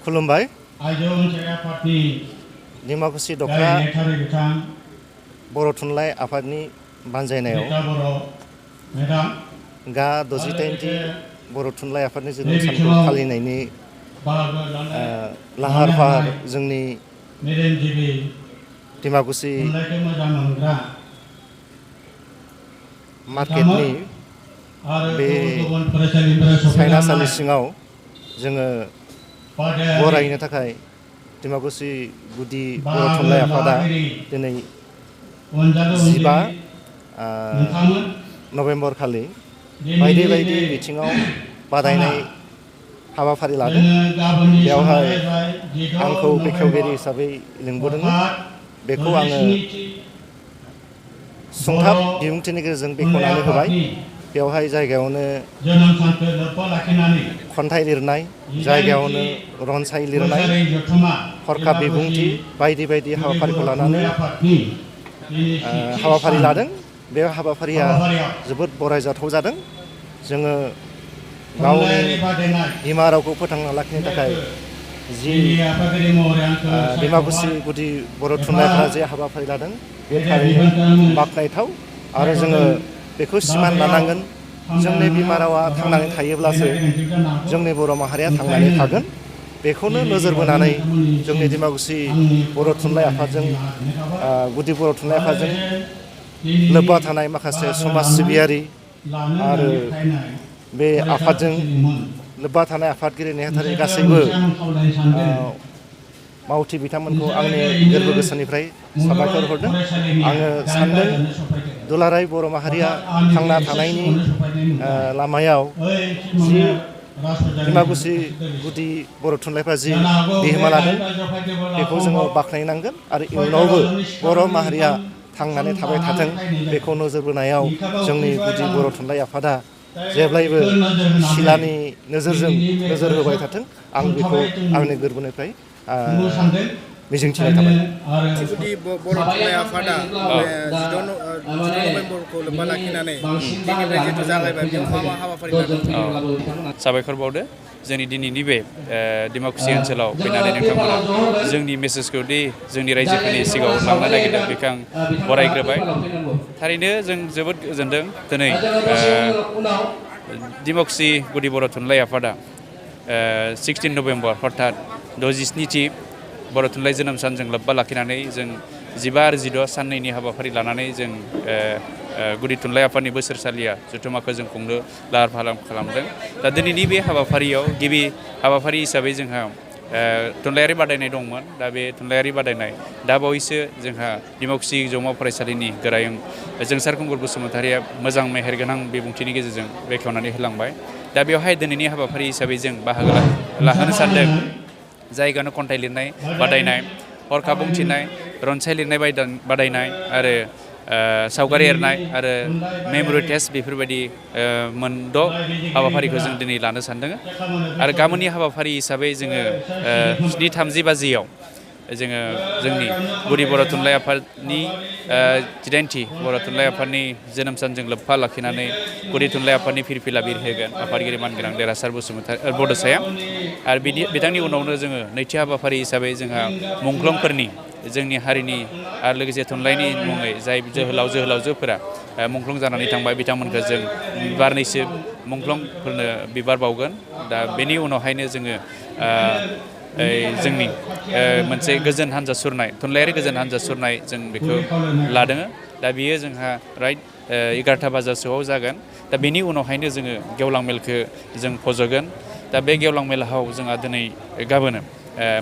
खुलुमबाय डिमाकुसि दख्रा बर' थुनलाइ आफादनि बानजायनायाव गा 68थि बर' थुनलाइ आफादनि जोनोम सानखौ फालिनायनि लाहार फाहार जोंनि डिमाकुसि मार्केटनि बे सायनासालि सिङाव जोङो बरायनो थाखाय डिमाकुसि गुदि बर' थुनलाइ आफादा दिनै 15 नभेम्बर खालि बायदि बायदि बिथिङाव बादायनाय हाबाफारि लादों। बेवहाय आंखौ बेखेवगिरि हिसाबै लिंबोदोंमोन। बेखौ आङो सुंथाब बिबुंथिनि गेजेरजों बेखेवनानै होबाय। बेवहाय जायगायावनो खन्थाइ लिरनाय, जायगायावनो रनसाय लिरनाय, हरखाब बिबुंथि बायदि बायदि हाबाफारिखौ लानानै हाबाफारि लादों। बे हाबाफारिया जोबोद बरायजाथाव जादों। जोङो गावनि बिमा रावखौ फोथांना लाखिनो थाखाय जि डिमाकुसि गुदि बर' थुनलाइफ्रा जे हाबाफारि लादों बे थारैनो बाख्नायथाव आरो जोङो बेखौ सिमान लानांगोन। जोंनि बिमा रावा थांनानै थायोब्लासो जोंनि बर' माहारिया थांनानै थागोन। बेखौनो नोजोर बोनानै जोंनि डिमाकुसि बर' थुनलाइ आफादजों गुदि बर' थुनलाइ आफादजों लोब्बा थानाय माखासे समाज सिबियारि आरो बे आफादजों लोब्बा थानाय आफादगिरि नेहाथारि गासैबो मावथि बिथांमोनखौ आंनि गोरबो गोसोनिफ्राय साबायखर हरदों। आङो सानदों दुलाराय बर' माहारिया थांना थानायनि लामायाव जि डिमाकुसि गुदि बर' थुनलाइफ्रा जि बिहोमा लादों बेखौ जोङो बाख्नायनांगोन आरो इयुनावबो बर' माहारिया थांनानै थाबाय थाथों। बेखौ नोजोर बोनायाव जोंनि गुदि बर' थुनलाइ आफादा जेब्लायबो सिलानि नोजोरजों नोजोर होबाय थाथों। आं बेखौ आंनि गोरबोनिफ्राय मिजिंथिनाय थाबाय। गुदि बर' थुनलाइ आफादा 16 नभेम्बरखौ लोब्बा लाखिनानै दिनैनिफ्राय जिहेतु जागायबाय बेयाव मा मा हाबाफारि लादों? साबायखर बावदो जोंनि दिनैनि बे डिमाकुसि ओनसोलाव फैनानै नोंथांमोना जोंनि मेसेजखौ दि जोंनि रायजोफोरनि सिगाङाव लांनो नागिरदों बेखौ आं बरायग्रोबाय। थारैनो जों जोबोद गोजोनदों दिनै डिमाकुसि गुदि बर' थुनलाइ आफादा 16 नभेम्बर अर्थात 67थि बर' थुनलाइ जोनोम सानजों लोब्बा लाखिनानै जों 15 आरो 16 साननैनि हाबाफारि लानानै जों गुदि थुनलाइ आफादनि बोसोरसालिया जथुम्माखौ जों खुंनो लाहार फाहार खालामदों। दा दिनैनि बे हाबाफारियाव गिबि हाबाफारि हिसाबै जोंहा थुनलाइयारि बादायनाय दंमोन। दा बे थुनलाइयारि बादायनाय दा बावैसो जोंहा डिमाकुसि जौमा फरायसालिनि गोरायुं जोंसार खुंगुर बसुमतारिया मोजां मेहेरगोनां बिबुंथिनि गेजेरजों बेखेवनानै होलांबाय। दा बेवहाय दिनैनि हाबाफारि हिसाबै जों बाहागो लाहोनो सानदों जायगायावनो खन्थाइ लिरनाय बादायनाय, हरखाब बुंथिनाय, रनसाय लिरनाय बादायनाय आरो सावगारि एरनाय आरो मेम'रि टेस्ट बेफोरबायदि मोनद' हाबाफारिखौ जों दिनै लानो सानदों। आरो गाबोननि हाबाफारि हिसाबै जोङो 7:30 बाजियाव जोङो जोंनि गुदि बर' थुनलाइ आफादनि 8थि बर' थुनलाइ आफादनि जोनोम सानजों लोब्बा लाखिनानै गुदि थुनलाइ आफादनि फिरफिला बिरहोगोन आफादगिरि मानगोनां देरहासार बड'साया। आरो बिथांनि उनावनो जोङो नैथि हाबाफारि हिसाबै जोंहा मुंख्लंफोरनि जोंनि हारिनि आरो लोगोसे थुनलाइनि मुङै जाय जोहोलाव जोहोलावजोफोरा मुंख्लं जानानै थांबाय बिथांमोनखौ जों बारनैसो मुंख्लंफोरनो बिबार बावगोन। दा बेनि उनावहायनो जोङो जोंनि मोनसे गोजोन हान्जा सुरनाय थुनलाइयारि गोजोन हान्जा सुरनाय जों बेखौ लादों। दा बियो जोंहा राइट 11 बाजिसोआव जागोन। दा बेनि उनावहायनो जोङो गेवलां मेलखौ जों फज'गोन। दा बे गेवलां मेलाव जोंहा दिनै गाबोनो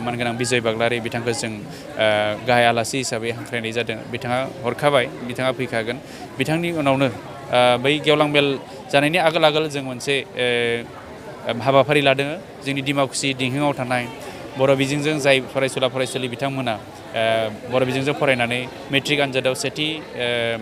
मानगोनां बिजय बाग्लारि बिथांखौ जों गाहाय आलासि हिसाबै हांख्रायनाय जादों। बिथाङा हरखाबाय, बिथाङा फैखागोन। बिथांनि उनावनो बै गेवलां मेल जानायनि आगोल जों मोनसे हाबाफारि लादों। जोंनि डिमाकुसि दिहिङाव थानाय बर' बिजोंजों जाय फरायसुला फरायसुलि बिथांमोना बर' बिजोंजों फरायनानै मेट्रिक आनजादाव सेथि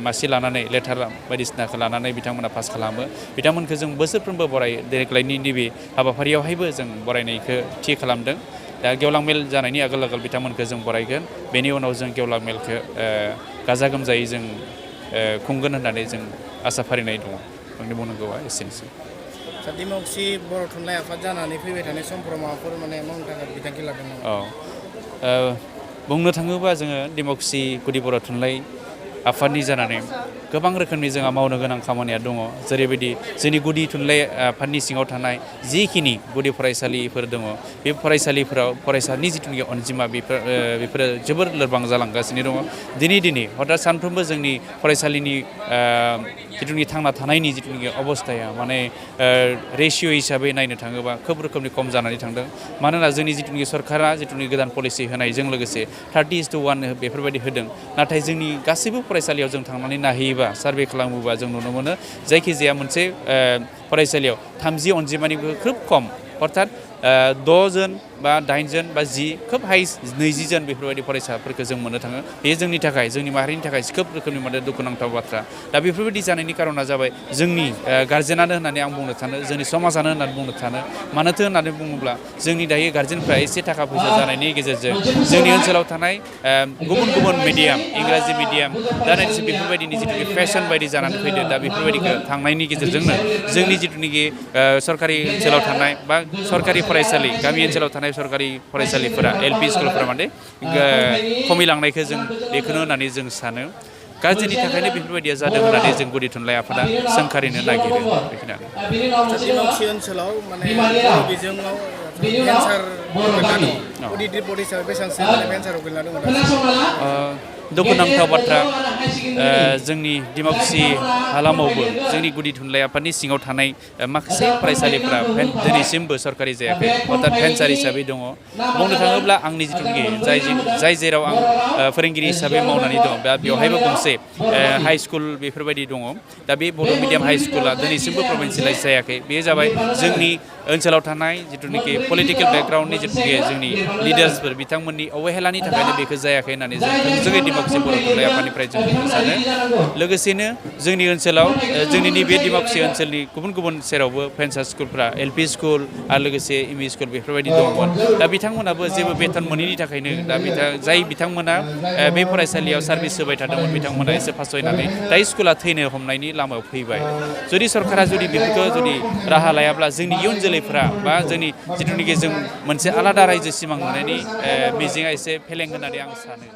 मासि लानानै लेटार बायदिसिनाखौ लानानै बिथांमोना पास खालामो। बिथांमोनखौ जों बोसोरफ्रोमबो बरायो। देग्लायनि नैबे हाबाफारियावहायबो जों बरायनायखौ थि खालामदों। दा गेवलां मेल जानायनि आगोल बिथांमोनखौ जों बरायगोन। बेनि उनाव जों गेवलां मेलखौ गाजा गोमजायै जों खुंगोन होननानै जों आसा फारिनाय दङ। आंनि बुंनांगौआ एसेनोसै। दिमाकुसि बर' थुनलाइ आफाद जानानै फैबाय थानाय समफोराव माबाफोर माने मावनो थाखाय बिथांखि लादों नामा? बुंनो थाङोबा जोङो दिमाकुसि गुदि बर' थुनलाइ आफादनि जानानै गोबां रोखोमनि जोंहा मावनो गोनां खामानिया दङ जेरैबायदि जोंनि गुदि थुनलाइ आफादनि सिङाव थानाय जिखिनि गुदि फरायसालिफोर दङ बे फरायसालिफोराव फरायसानि जिथुनाखि अनजिमा बेफोरो जोबोर लोरबां जालांगासिनो दङ दिनै हथात सानफ्रोमबो जोंनि फरायसालिनि जिथुनाखि थांना थानायनि जिथुनाखि अबस्थाया माने रेसिय' हिसाबै नायनो थाङोबा खोब रोखोमनि खम जानानै थांदों मानोना जोंनि जिथुनाखि सरकारा जिथुनाखि गोदान पलिसि होनायजों लोगोसे 30:1 बेफोरबायदि होदों नाथाय जोंनि गासैबो फरायसालियाव जों थांनानै नायहैयोबा सार्भे खालामोबा जों नुनो मोनो जायखिजाया मोनसे फरायसालियाव 30 अनजिमानिबो खोब खम अर्थात 6 जन बा 8 जन बा 10 खोब हाइस 20 जन बेफोरबायदि फरायसाफोरखौ जों मोननो थाङो बेयो जोंनि थाखाय जोंनि माहारिनि थाखाय खोब रोखोमनि मोनसे दुखुनांथाव बाथ्रा दा बेफोरबायदि जानायनि कारना जाबाय जोंनि गार्जेनानो होननानै आं बुंनो सानो जोंनि समाजानो होननानै बुंनो सानो मानोथो होननानै बुङोब्ला जोंनि दायो गार्जेनफ्रा एसे थाखा फैसा जानायनि गेजेरजों जोंनि ओनसोलाव थानाय गुबुन मिडियाम इंराजि मिडियाम दा बेफोरबायदिनि जिथुनाखि फेशन बायदि जानानै फैदो दा बेफोरबायदिखौ थांनायनि गेजेरजोंनो जोंनि जिथुनाखि सरकारि ओनसोलाव थानाय बा सरकारि फरायसालि गामि ओनसोलाव थानाय सरकारि फरायसालिफोरा LP स्कुलफोरा माने खमिलांनायखौ जों बेखौनो होननानै जों सानो गाज्रिनि थाखायनो बेफोरबायदिया जादों होननानै जों गुदि थुनलाइ आफादा सोंखारिनो नागिरो बेखिनियानो दिमाकुसि ओनसोलाव माने बर' बिजोङाव भेन्सार गोग्लैना दङ अडिट बर्ड हिसाबै बेसेबांसो माने भेन्साराव गोग्लैना दङ दुखुनांथाव बाथ्रा जोंनि दिमाकुसि हालामावबो जोंनि गुदि थुनलाइ आफादनि सिङाव थानाय माखासे फरायसालिफ्रा दिनैसिमबो सरकारि जायाखै अर्थात भेन्सार हिसाबै दङ बुंनो थाङोब्ला आंनि जिथुनाखि जाय जेराव आं फोरोंगिरि हिसाबै मावनानै दं दा बेवहायबो गंसे हाइ स्कुल बेफोरबायदि दङ दा बे बर' मिडियाम हाइ स्कुला दिनैसिमबो प्रभिन्सियेलाइज जायाखै बेयो जाबाय जोंनि ओनसोलाव थानाय जिथुनाखि पलिटिकेल बेकग्राउन्डनि जिथुनाखि जोंनि लिडार्सफोर बिथांमोननि अबहेलानि थाखायनो बेखौ जायाखै होननानै जों थोंजोङै दिमाकुसि बर' थुनलाइ आफादनिफ्राय जों बुंनो सानो लोगोसेनो जोंनि ओनसोलाव जोंनि नैबे दिमाकुसि ओनसोलनि गुबुन सेरावबो भेन्सार स्कुलफ्रा LP स्कुल आरो लोगोसे ME स्कुल बेफोरबायदि दंमोन दा बिथांमोनाबो जेबो बेथन मोनैनि थाखायनो दा जाय बिथांमोना बे फरायसालियाव सार्भिस होबाय थादोंमोन बिथांमोना एसे फासयनानै दा स्कुला थैनो हमनायनि लामायाव फैबाय जुदि सरकारा जुदि बेफोरखौ जुदि राहा लायाब्ला जोंनि इयुन जोलैफ्रा बा जोंनि जिथुनाखि जों मोनसे आलादा रायजो सिमां नुनायनि मिजिङा एसे फेलें होननानै आं सानो